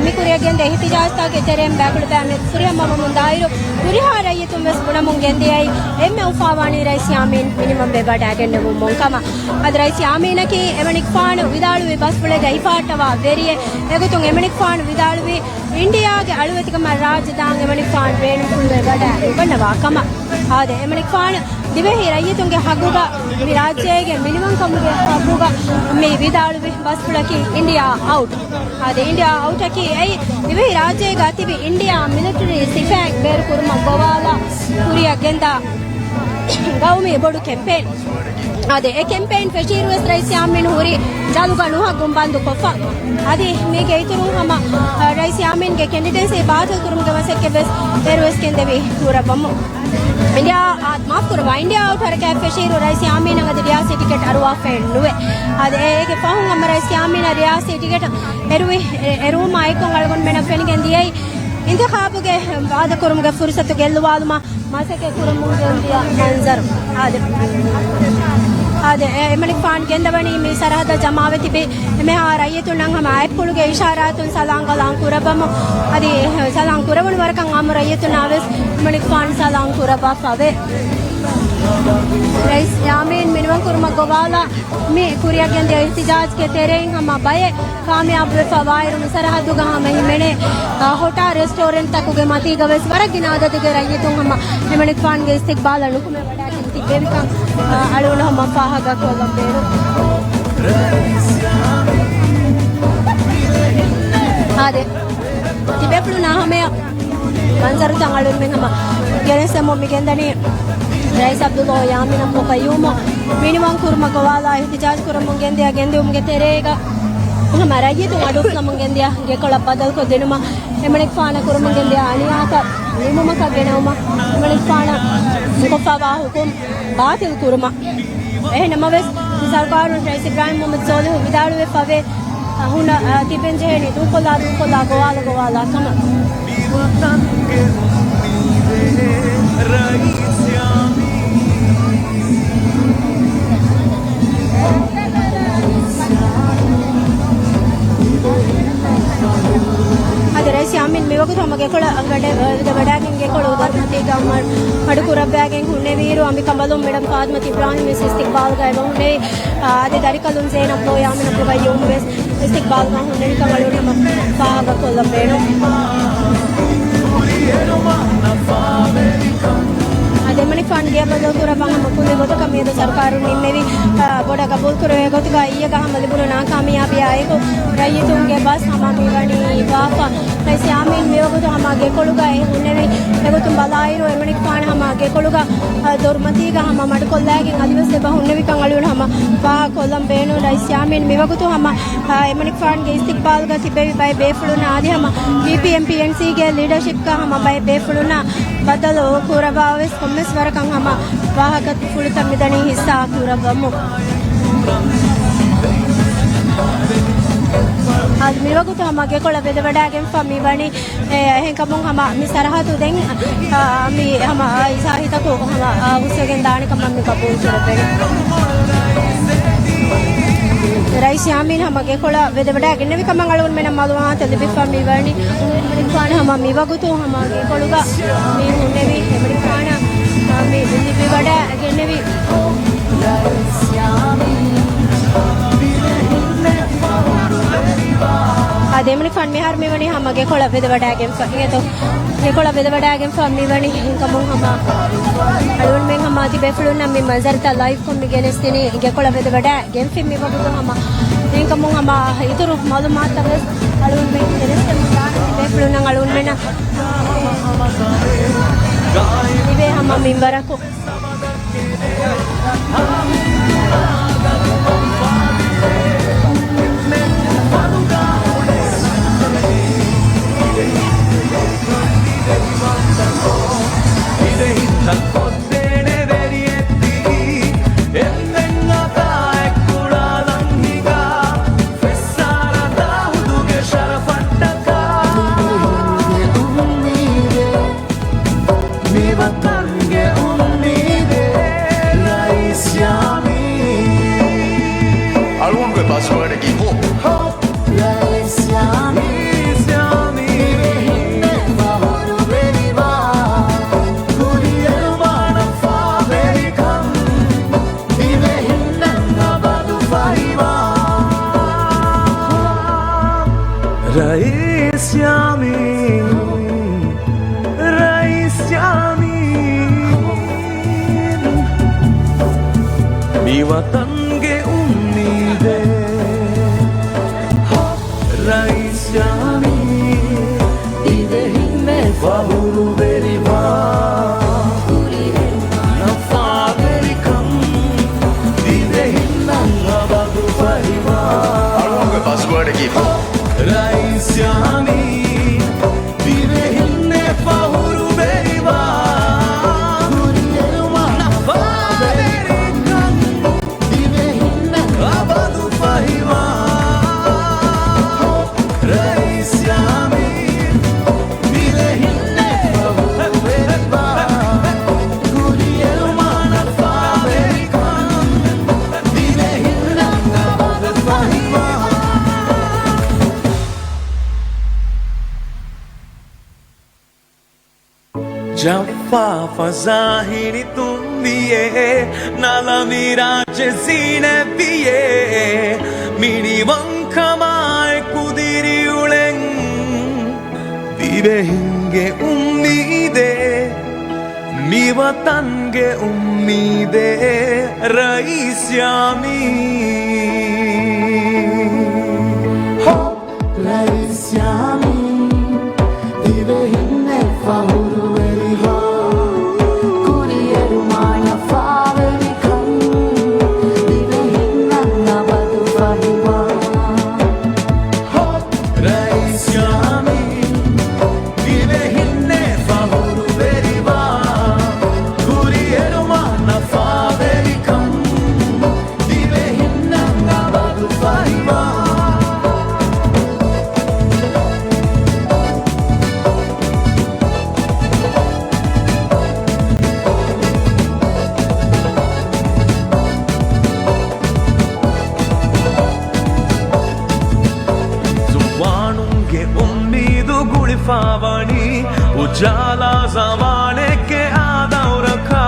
މިކުރިއަށް ގެންދޭ އިހްތިޖާޖްތަކުގެ ތެރެއިން ބައިކުޅަ ބައިމީހުން ފުރިހަމަވަމުން ދާއިރު، ހުރިހާ ރައްޔިތުން ވެސް ބުނަމުން ގެންދިޔައީ އެންމެ އުފާވާނީ ރައީސް ޔާމީން މިނިވަންވެ ވަޑައިގެންނެވުމުން ކަމަށް. އަދި ރައީސް ޔާމީނަކީ އެމަނިކުފާނު ވިދާޅުވި ބަސްފުޅެއްގަ ހިފާއްޓަވާ ވެރިއެއް. އެގޮތުން އެމަނިކުފާނު ވިދާޅުވީ އިންޑިއާގެ އަޅުވެތިކަމަށް ރާއްޖެ ދާން އެމަނިކުފާނު ބޭނުންފުޅުވެ ވަޑައި އުނގަންނަވާ ކަމަށް. އާދެ، އެމަނިކުފާނު ދިވެހި ރައްޔިތުންގެ ހައްގުގަ މި ރާއްޖޭގެ މިނިވަންކަމުގެ ހައްގުގަ މި ވިދާޅުވި ބަސްފުޅަކީ އިންޑިއާ އައުޓް. އާދެ، އިންޑިއާ އައުޓަކީ އެއީ ދިވެހި ރާއްޖޭގަ ތިބި އިންޑިއާ މިލިޓަރީ ސިފައިން ބޭރުކުރުމަށް ގޮވާލާ ކުރިއަށް ގެންދާ ގައުމީ ބޮޑު ކެމްޕޭން. އާދެ، އެ ކެމްޕޭން ފެށިއިރުވެސް ރައީސް ޔާމީން ހުރީ ޖަލުގަ ނުހައްގުން ބަންދުކޮށްފަ. އަދި މީގެ އިތުރުން ހަމަ، އަ، ރައީސް ޔާމީންގެ ކެންޑިޑެންސީ ބާތިލް ކުރުމުގެ މަސައްކަތް ވެސް އޭރުވެސް ގެންދެވި ކުރައްވަމުން. އިންޑިއާ، އާ، މާފް ކުރައްވާ، އިންޑިއާ އައުޓް ހަރަކާތް ފެށިއިރު ރައީސް ޔާމީނަށް އަދި ރިޔާސީ ޓިކެޓް އަރުވާފައެއް ނުވޭ. އާދެ، އޭގެ ފަހުން ހަމަ ރައީސް ޔާމީނަށް ރިޔާސީ ޓިކެޓް އެރުވި، އެ، އެރުވުމާ އެއްކޮށް އަޅުގަނޑުމެންނަށް ފެނިގެން ދިޔައީ އިންތިޚާބުގެ ވާދަކުރުމުގެ ފުރުސަތު ގެއްލުވާލުމަށް މަސައްކަތް ކުރަމުން ގެންދިޔަ މަންޒަރު. އާދެ، އާދެ، އެ އެމަނިކުފާނު ގެންދަވަނީ މި ސަރަހައްދަށް ޖަމާވެ ތިބި އެމެހާ ރައްޔިތުންނަށް ހަމަ އަތްޕުޅުގެ އިޝާރާތުން ސަލާން ގަލާން ކުރައްވަމުން. އަދި ސަލާން ކުރެވުނު ވަރަކަށް އާއްމު ރައްޔިތުންނާ ވެސް އެމަނިކުފާނު ސަލާން ކުރައްވާފަވޭ. ރައީސް ޔާމީން މިނިވަން ކުރުމަށް ގޮވާލާ މި ކުރިއަށް ގެންދިޔަ އިހްތިޖާޖްގެ ތެރެއިން ހަމަ ބައެއް ކާމިޔާބުވެފަ ވާއިރު، މި ސަރަހައްދުގަ ހަމަ ހިމެނޭ، އާ، ހޮޓާ ރެސްޓޯރެންޓްތަކުގެ މަތީގަ ވެސް ވަރަށް ގިނަ އަދަދެއްގެ ރައްޔިތުން ހަމަ އެމަނިކުފާނުގެ އިސްތިގްބާލަށް ނުކުމެ ވަޑައިގެން ތިއްބެވިކަން، އާ، އަޅުގަނޑު ހަމަ ފާހަގަ ކޮށްލަން ބޭނުން. އާދެ، ތިބޭފުޅުން ހަމަޔަށް މަންޒަރުތައް އަޅުންމެން ހަމަ ގެނެސްދެމުން މި ގެންދަނީ ރައީސް ޢަބްދުﷲ ޔާމީން އަބްދުލްޤައްޔޫމު މިނިވަން ކުރުމަށް ގޮވާލާ އިހްތިޖާޖް ކުރަމުން ގެންދިޔަ ގެންދިއުމުގެ ތެރޭގަ ހަމަ ރައްޔިތުން އަޑުއުފުލަމުން ގެންދިޔަ ގެކޮޅަށް ބަދަލުކޮށްދިނުމަށް އެމަނިކުފާނަށް ކުރަމުން ގެންދިޔަ އަނިޔާތައް ނިމުމަކަށް ގެނައުމަށް އެމަނިކުފާނަށް ކޮށްފަވާ ހުކުމް ބާތިލް ކުރުމަށް. އެހެން ނަމަވެސް، މި ސަރުކާރުން ރައީސް އިބްރާހިމް މުހައްމަދު ސޯލިހު ވިދާޅުވެފަވޭ، އަ، ހުނަ، އަ، ތިބެން ޖެހޭނީ ދޫކޮށްލާ، ދޫކޮށްލާ، ގޮވާލަ، ގޮވާލާ ކަމަށް. އަދި ރައީސް ޔާމީން މިވަގުތު ހަމަ ގެކޮޅަށް ވަޑަ-، ވަޑައިގެން ގެކޮޅު ދޮރުމަތީގަ މަ-، މަޑުކުރައްވައިގެން ހުންނެވިއިރު، އަނބިކަނބަލުން މެޑަމް ފާތިމަތު އިބްރާހިމް ވެސް އިސްތިގްބާލްގަ އެބަ ހުންނެވި. އާ، އަދި ދަރިކަލުން ޒައިނަބް ލޯ ޔާމީން އަބްދުލް ޤައްޔޫމް ވެސް އިސްތިގްބާލްގަ ހުންނެވިކަން އަޅުގަނޑު ހަމަ ފާހަގަކޮށްލަން ބޭނުން. އަދި އެމަނިކުފާނު ގެއަށް ބަދަލުކުރައްވާ ހަމަ ކުލި ގޮތަކަށް މިއަދު ސަރުކާރުން ނިންމެވި، އާ، ބޮޑަށް ގަބޫލުކުރެވޭ ގޮތުގަ އިއްޔެގަ ހަމަ ލިބުނު ނާކާމިޔާބީއާ އެކު ރައްޔިތުންގެ ބަސް ހަމަ މިވަނީ ވާފަ. ރައީސް ޔާމީން މިވަގުތު ހަމަ ގެކޮޅުގައި ހުންނެވި އެގޮތުން ބަލާއިރު، އެމަނިކުފާނު ހަމަ ގެކޮޅުގަ، އަ، ދޮރުމަތީގަ ހަމަ މަޑުކޮށްލައިގެން އަލިވެސް އެބަ ހުންނެވިކަން އަޅުގަނޑު ހަމަ ފާހަގަކޮށްލަން ބޭނުން. ރައީސް ޔާމީން މިވަގުތު ހަމަ، އަ، އެމަނިކުފާނުގެ އިސްތިގްބާލްގަ ތިބެވި ބައެއް ބޭފުޅުންނާ އަދި ހަމަ ވީޕީއެމް ޕީއެންސީގެ ލީޑަޝިޕްގަ ހަމަ ބައެއް ބޭފުޅުންނާ ބައްދަލު ކުރައްވާވެސް ކޮންމެސް ވަރަކަށް ހަމަ ވާހަކަފުޅުތައް މިދަނީ ހިއްސާ ކުރައްވަމުން. އަދި މިވަގުތު ހަމަ ގެކޮޅަށް ވެދެވަޑައިގެންފަ މިވަނީ، އެ، އެހެންކަމުން ހަމަ މި ސަރަހައްދު ދެން، އާ، މި ހަމަ އާ، އިސާހިތަކު ހަމަ، އާ، ހުސްވެގެން ދާނެ ކަމަށް މި ގަބޫލު ކުރެވެނީ. ރައީސް ޔާމީން ހަމަ ގެކޮޅަށް ވެދެވަޑައިގެންނެވި ކަމަށް އަޅުގަނޑުމެންނަށް މައުލޫމާތު ލިބިފަ މިވަނީ. އެމަނިކުފާނު ހަމަ މިވަގުތު ހަމަ ގެކޮޅުގަ މި ހުންނެވި އެމަނިކުފާނަށް، އާ، މި ލިބިވަޑައިގެންނެވި. އާ، އެމަނިކުފާނު މިހާރު މިވަނީ ހަމަ ގެކޮޅަށް ވެދެވަޑައިގެންފަ. އިނގޭތޯ؟ ގެކޮޅަށް ވެދެވަޑައިގެންފަ މިވަނީ. އެހެންކަމުން ހަމަ އަޅުގަނޑުމެން ހަމަ ތިބޭފުޅުންނަށް މި މަންޒަރުތައް ލައިވްކޮށް މި ގެނެސްދިނީ ގެކޮޅަށް ވެދެވަޑައިގެންފި މިވަގުތު ހަމަ. އެހެންކަމުން ހަމަ އިތުރު މައުލޫމާތުތައް ވެސް އަޅުގަނޑުމެން ގެނެސްދެމުން ދާނެ ތިބޭފުޅުންނަށް އަޅުގަނޑުމެންނަށް ތިބޭ ހަމަ މިންވަރަކު. މިވަތަންގެ އުއްމީދެއް ރައީސް ޔާމީން. އަޅުގަނޑުގެ ބަޒްވާޑަކީ ހޯޕް. ރައީސް ޔާމީން. ދިވެހިންނެއް ފަހުރުވެރިވާ. ކުރިއެރުމާ ނަފާވެރިކަން. ދިވެހިންނަށް އަބަދު ފަހިވާ. ރައީސް ޔާމީން. ރައީސް ޔާމީން، މިވަތަންގެ އުއްމީދެއް. ރައީސް ޔާމީން، ދިވެހިންނެއް ފަހުރުވެރިވާ. ނަފާވެރިކަން، ދިވެހިންނަށް އަބަދު ފަހިވާ. އަޅުގަނޑުގެ ބަޒްވާޑަކީ ރައީސް ޔާމީން. ދިވެހިންނެއް ފަހުރުވެރިވާ. ކުރިއެރުމާ ނަފާވެރިކަން. ދިވެ ޝައްފާފަ ޒާހިރި ތުނބިއޭ، ނަލަ މިރާޖެއް ޒީނަތްވިއޭ، މިނިވަންކަމާއެކު ކުދިރިއުޅެން. ދިވެހިންގެ އުއްމީދޭ، މިވަތަންގެ އުއްމީދޭ، ރައީސް ޔާމީން. ހޯ! ރައީސް ޔާމީން، ދިވެހިންނެއް ފަހުރުވެރިވާ، ކުރިއެރުމާ ނަފާވެރިކަން، ދިވެހިންނަށް އަބަދު ފަހިވާ. ހޯ! ރައީސް ޔާމީން، ދިވެހިންނެއް ފަހުރުވެރިވާ، ކުރިއެރުމާ ނަފާވެރިކަން، ދިވެހިންނަށް އަބަދު ފަހިވާ. ޒުވާނުންގެ އުއްމީދު ގުޅިފަވަނީ، އުޖާލާ ޒަމާނެއްގެ އާ ދައުރަކާ،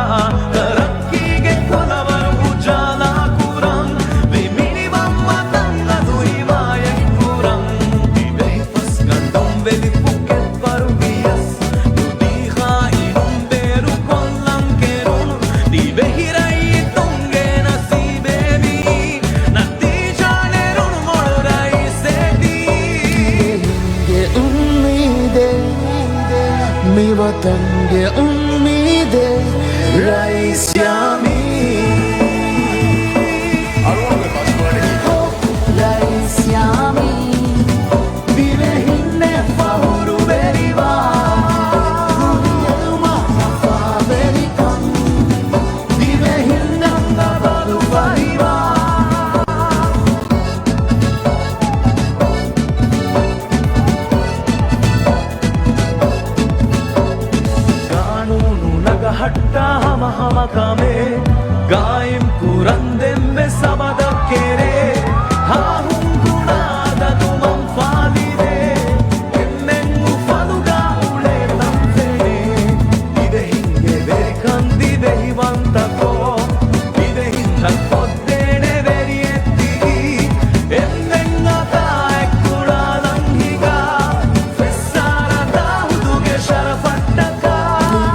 ތަރައްޤީގެ ކުލަވަރު އުޖާލާ ކުރަން، މި މިނިވަން ވަތަން އަދު ހިމާޔަތް ކުރަން. ދިވެހި ފަސްގަނޑުން ވެލި ޕުކެއް ވަރު ވިޔަސް، ނުދީ ޚާއިނުން ބޭރުކޮށްލަން ކެރުނު، ދިވެހި ރައްޔިތުންގެ ނަސީބޭ މިއީ، ނަތީޖާ ނެރުނު މޮޅު ރައީސޭ ތީ. ދިވެހިންގެ އުއްމީދޭ، މިވަތަންގެ އުއްމީދޭ، ރައީސް ޔާމީން. އަޅުގަނޑުގެ ބަޒްވާޑަކީ ރައީސް ޔާމީން. ދިވެހިންނެއް ފަހުރުވެރިވާ، ކުރިއެރުމާ ނަފާވެރިކަން، ދިވެހިންނަށް އަބަދު ފަހިވާ. ގާނޫނު ނަގަހައްޓާ ހަމަހަމަ ކަމެއް، ގާއިމް ކުރަން ދެންވެސް އަބަދަށް ކެރޭ. ހާހުން ގުނާ ދަތުމަން ފާލިވޭ. އެންމެން އުފަލުގަ އުޅޭ ތަން ފެނޭ. ދިވެހިންގެ ވެރިކަން ދިވެހިވަންތަކޮށް، ދިވެހިންނަށް ކޮށްދޭނެ ވެރިއެއް ތިބީ. އެންމެން އަތާ އެއްކުޅާލަން ހިނގާ، ފެއްސާރަ ދާއޫދުގެ ޝަރަފަށްޓަކާ.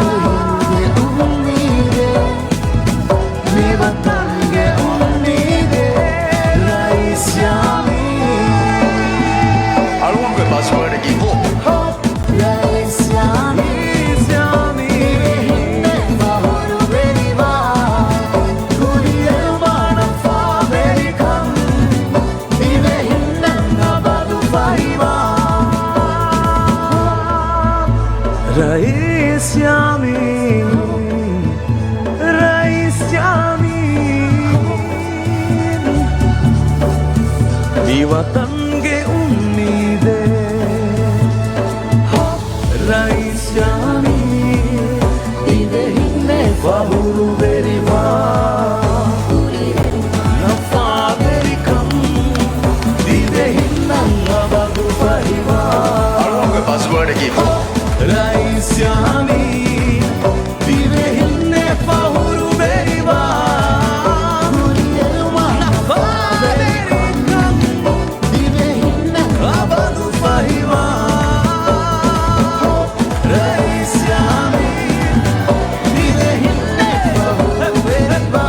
ދިވެހިންގެ އުއްމީދޭ، މިވަތަންގެ އުއްމީދޭ، ރައީސް ޔާމީން. އަޅުގަނޑުގެ ބަޒްވާޑަކީ ހޯ. ރައީސް ޔާމީން. ދިވެހިންނެއް ފަހުރުވެރިވާ، ކުރިއެރުމާ ނަފާވެރިކަން، ދިވެހިންނަށް އަބަދު ފަހިވާ. ރައީސް ޔާމީން، ރައީސް ޔާމީން، މިވަތަންގެ އުއްމީދޭ. ރައީސް ޔާމީން، ދިވެހިންނެއް ފަހުރުވެރިވާ، ނަފާވެރިކަން، ދިވެހިންނަށް އަބަދު ފަހިވާ. އަޅުގަނޑުގެ ބަޒްވާޑަކީ ހޯ. ރައީސް ޔާމީން، ދިވެހިންނެއް ފަހުރުވެރިވާ، ކުރިއެރުމާ ނަފާވެރިކަން، ދިވެހިންނަށް އަބަދު ފަހިވާ. ރައީސް ޔާމީން، ދިވެހިންނެއް ފަހުރުވެރިވާ،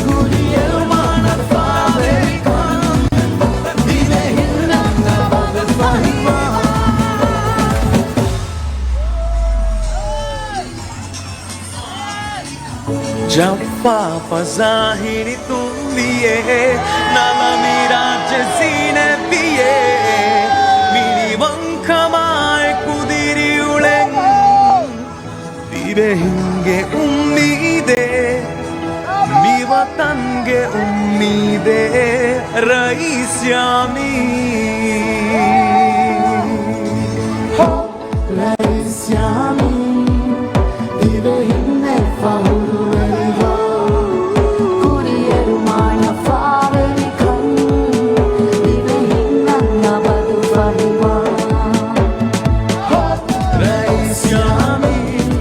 ކުރިއެރުމާ ނަފާވެރިކަން، ދިވެހިންނަށް އަބަދު ފަހިވާ. ޝައްފާފަ ޒާހިރި ތުނބިއޭ، ނަލަ މިރާޖެއް ޒީނަތްވިއޭ، މިނިވަންކަމާއެކު ދިރިއުޅެން. ދިވެހިންގެ އުއްމީދޭ، މިވަތަންގެ އުއްމީދޭ، ރައީސް ޔާމީން. ރައީސް ޔާމީން، ދިވެހިންނެއް ފަހުރުވެރިވާ، ކުރިއެރުމާ ނަފާވެރިކަން، ދިވެހިންނަށް އަބަދު ފަހިވާ. ރައީސް ޔާމީން،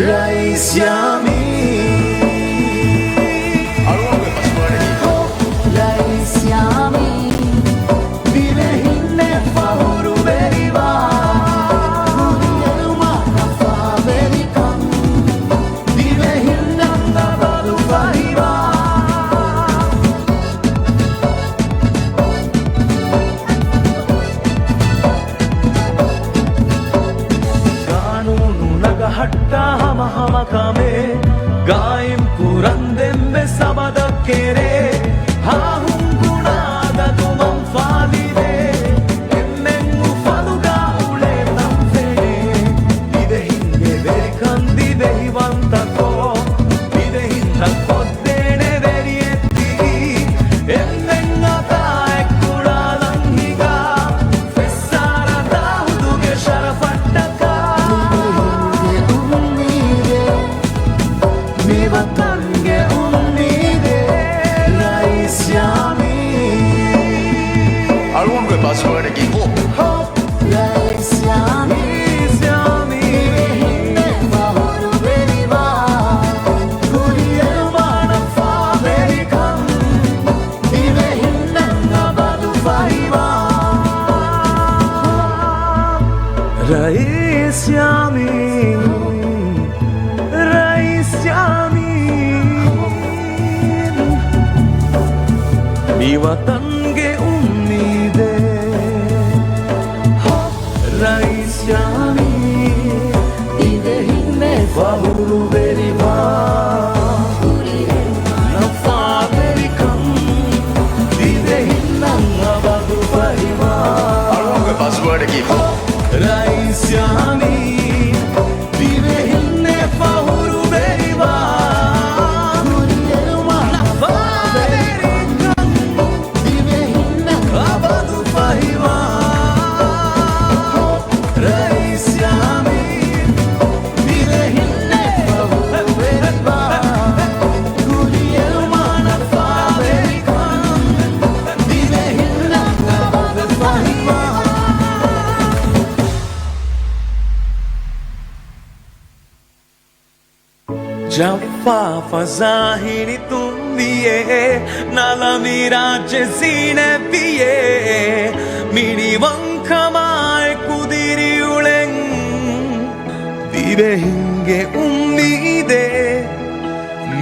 ރައީސް ޔާމީން. އަޅުގަނޑުގެ ބަސްވާޑަކީ ހޯ. ރައީސް ޔާމީން. ދިވެހިންނެއް ފަހުރުވެރިވާ. ކުރިއެރުމާ ނަފާވެރިކަން. ދިވެހިންނަށް އަބަދު ފަހިވާ. ގާނޫނު ނަގަހައްޓާ ހަމަ ހަމަ ކަމެއް ގާއިމް ކުރަން ދެންވެސް އަބަދަށް ކެރޭ. ހާހުން ގުނާ އަދަދު މަންފާލިވޭ. އެންމެން އުފަލުގަ އުޅޭ ތަންފެނޭ. ދިވެހިންގެ ވެރިކަން ދިވެހިވަންތަކޮށް، ދިވެހިންނަށް ކޮށްދޭނެ ވެރިއެއްތިބީ. އެންމެން އަތާ އެއްކުޅާލަން ހިނގާ، ފެއްސާރަ ދާއޫދުގެ ޝަރަފަށްޓަކާ. ދިވެހިންގެ އުއްމީދެއް، މިވަތަންގެ އުއްމީދެއް، ރައީސް ޔާމީން. އަޅުގަނޑުގެ ބަސްވާޑަކީ ހޯޕް. ހޯޕް. ރައީސް ޔާމީން. ދިވެހިންނެއް ފަހުރުވެރިވާ. ކުރިއެރުމާ ނަފާވެރިކަން. ދިވެހިންނަށް އަބަދު ފަހިވާ. ރައީސް ޔާމީން. ރައީސް ޔާމީން. މިވަތަންގެ އުއްމީދެއް. ރައީސް ޔާމީން. ދިވެހިންނެއް ފަހުރުވެރިވާ. ނަފާވެރިކަން. ދިވެހިންނަށް އަބަދު ފަހިވާ. އަޅުގަނޑުގެ ބަސްވާޑަކީ ހޯޕް. ރައީސް ޔާމީން. ދިވެހިންނެއް ފަހުރުވެރިވާ. ކުރިއެރުމާ ނަފާވެރިކަން. ދިވެހިންނަށް އަބަދު ފަހިވާ. ރައީސް ޔާމީން. ދިވެހިންނެއް ފަހުރުވެރިވާ. ކުރިއެރުމާ ނަފާވެރިކަން. ދިވެހިންނަށް އަބަދު ފަހިވާ. ޖައްފާ ފަޒާ ހިނިތުންވިއޭ، ނަލަ މި ރާއްޖެ ޒީނަތްވިއޭ، މިނިވަންކަމާއެކު ދިރިއުޅެން. ދިވެހިންގެ އުއްމީދެއް،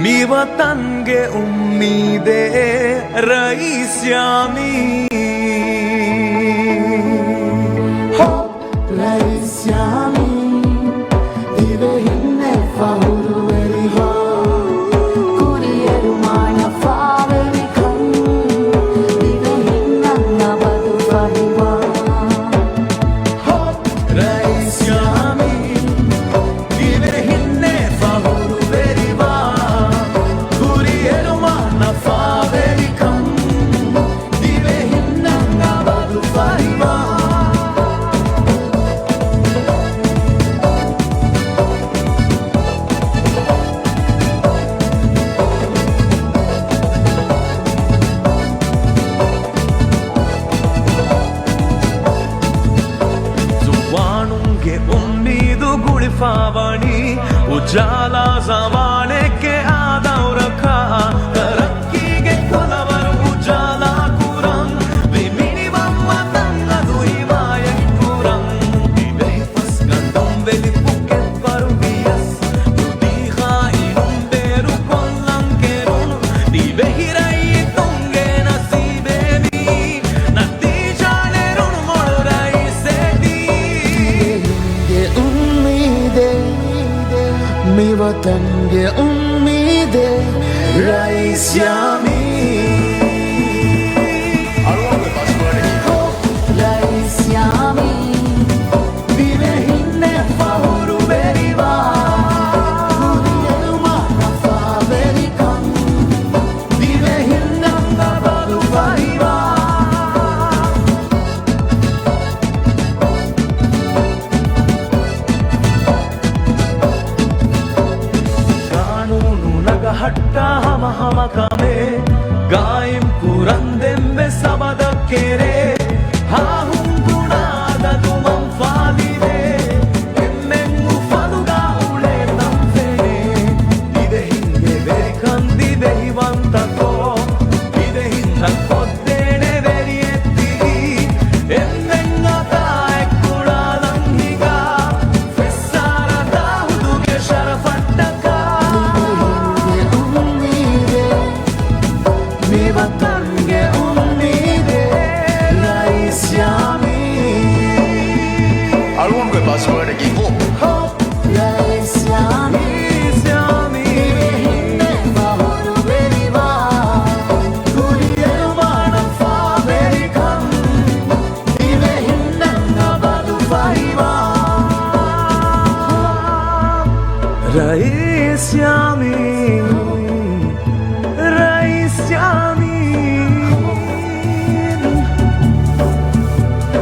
މިވަތަންގެ އުއްމީދެއް، ރައީސް ޔާމީން. ހޯ! ރައީސް ޔާމީން، ދިވެހިންނެއް ފަހުރުވެރިވާ. ކުރިއެރުމާ ނަފާވެރިކަން، ދިވެހިންނަށް އަބަދު ފަހިވާ. ހޯ! ރައީސް ޔާމީން، ދިވެހިންނެއް ފަހުރުވެރިވާ. ކުރިއެރުމާ ނަފާވެރިކަން، ދިވެހިންނަށް އަބަދު ފަހިވާ. ޒުވާނުންގެ އުއްމީދު ގުޅިފަވަނީ، އުޖާލާ ޒަމާނެއްގެ އާ ދައުރަކާ، ތަރައްގީގެ ކޮލަވަރު އުޖާލާ ކުރަން، މި މިނިވަން ވަތަން އަދު ހިމާޔަތް ކުރަން. ދިވެހި ފަސްގަނޑުން ވެލިފުށް އެއްވަރު ވިޔަސް، ނުދީ ޚާއިނުން ބޭރުކޮށްލަން ކެރުނު، ދިވެހި ރައްޔިތުންގެ ނަސީބޭ މީ. ނަތީޖާ ނެރުނު މޮޅު ރައީސެއް ދީ. ދިވެހިންގެ އުއްމީދެއް، މިވަތަންގެ އުއްމީދެއް، ރައީސް ޔާމީން. ރައީސް ޔާމީން. ދިވެހިންނެއް ފަހުރުވެރިވާ. ކުރިއެރުމާ ނަފާވެރިކަން. ދިވެހިންނަށް އަބަދު ފަހިވާ. ގާނޫނު ނަގަހައްޓާ ހަމަ ހަމަ ކަމެއް ގާއިމް ކުރަން ދެންވެސް އަބަދަށް ކެރޭ. ހާހުން ގުނާ އަދަދު މަންފާލިވޭ. އެންމެން އުފަލުގަ އުޅޭ ތަން ރައީސް ޔާމީން، ރައީސް ޔާމީން،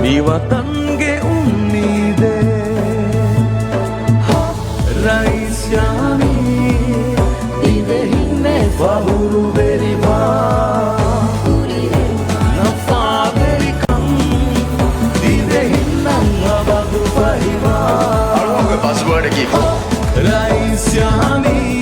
މި ވަތަންގެ އުއްމީދެއް. ރައީސް ޔާމީން، ދިވެހިންނެއް ފަހުރުވެރިވާ. ނަފާވެރިކަން، ދިވެހިންނަށް އަބަދު ފަހިވާ. އަޅުގަނޑުގެ ބަޒްވާޑަކީ ރައީސް ޔާމީން.